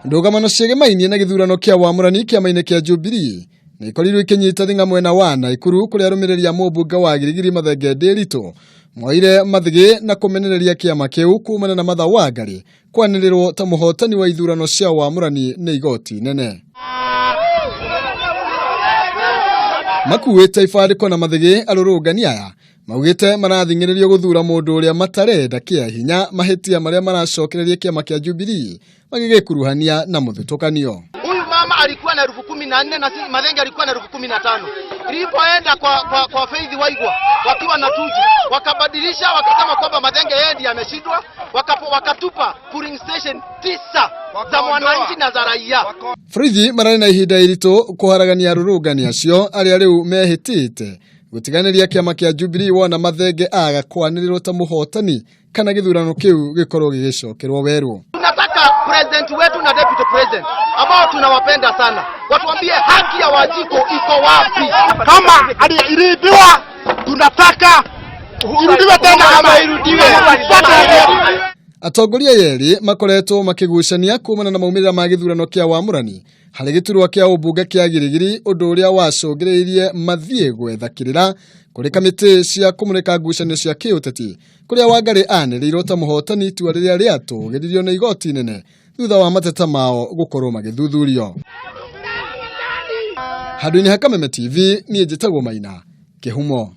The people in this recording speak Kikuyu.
Ndũgamano ciĩgemainie na gĩthurano kĩa wamũrani kĩama-inĩ kĩa Jubilee nĩ ikorirwo ikĩnyita thing'a mwena wa Naikuru kũrĩa arũmĩrĩri a mũmbunge wa Girigiri Mathenge Ndĩritũ moire mathĩgĩ na kũmenereria kĩama kĩu kumana na Martha Wangari kwanĩrĩrwo ta mũhotani wa ithurano cia wamũrani nĩ igoti inene. Makuĩte ibandĩko na mathĩgĩ arũrũngani aya maugĩte marathing'ĩrĩrio gũthura mũndũ ũrĩa matarenda kĩa hinya mahĩtia marĩa maracokereria kĩama kĩa Jubilee magĩgĩkuruhania na mũthutũkanio. Huyu mama alikuwa na 14,000 na sisi Mathenge alikuwa na 15,000. Ilipoenda kwa Faith Waigwa wakiwa na Tuju wakabadilisha wakasema kwamba Mathenge yeye ndiye ameshindwa, wakatupa polling station 9 za mwananchi na za raia. Borithi mararĩ na ihinda iritũ kũharagania arũrũngani acio arĩa rĩu mehĩtĩte gũtiganĩria kĩama kĩa Jubilee wona Mathenge aga kwanĩrĩrwo ta mũhotani kana gĩthurano kĩu gĩkorwo gĩgĩcokerwo werũ. Tunataka president wetu na deputy president ambao tunawapenda sana watuambie haki ya Wanjikũ iko wapi. Kama iliibiwa tunataka irudiwe tena ama irudiwe. Atongoria erĩ makoretwo makĩgucania kumana na maumĩrĩra ma gĩthurano kĩa wamũrani harĩ gĩturwa kĩa ũmbunge kĩa Girigiri, ũndũ ũrĩa wacũngĩrĩirie mathiĩ gwetha kĩrĩra kũrĩ kamĩtĩ cia kũmũrĩka ngucanio cia kĩũteti kũrĩa Wangari anĩrĩirwo ta mũhotani itua rĩrĩa rĩatũgĩririo nĩ igoti inene thutha wa mateta mao gũkorwo magĩthuthurio. Handũ-inĩ ha Kameme TV, niĩ njĩtagwo Maina Kĩhumo.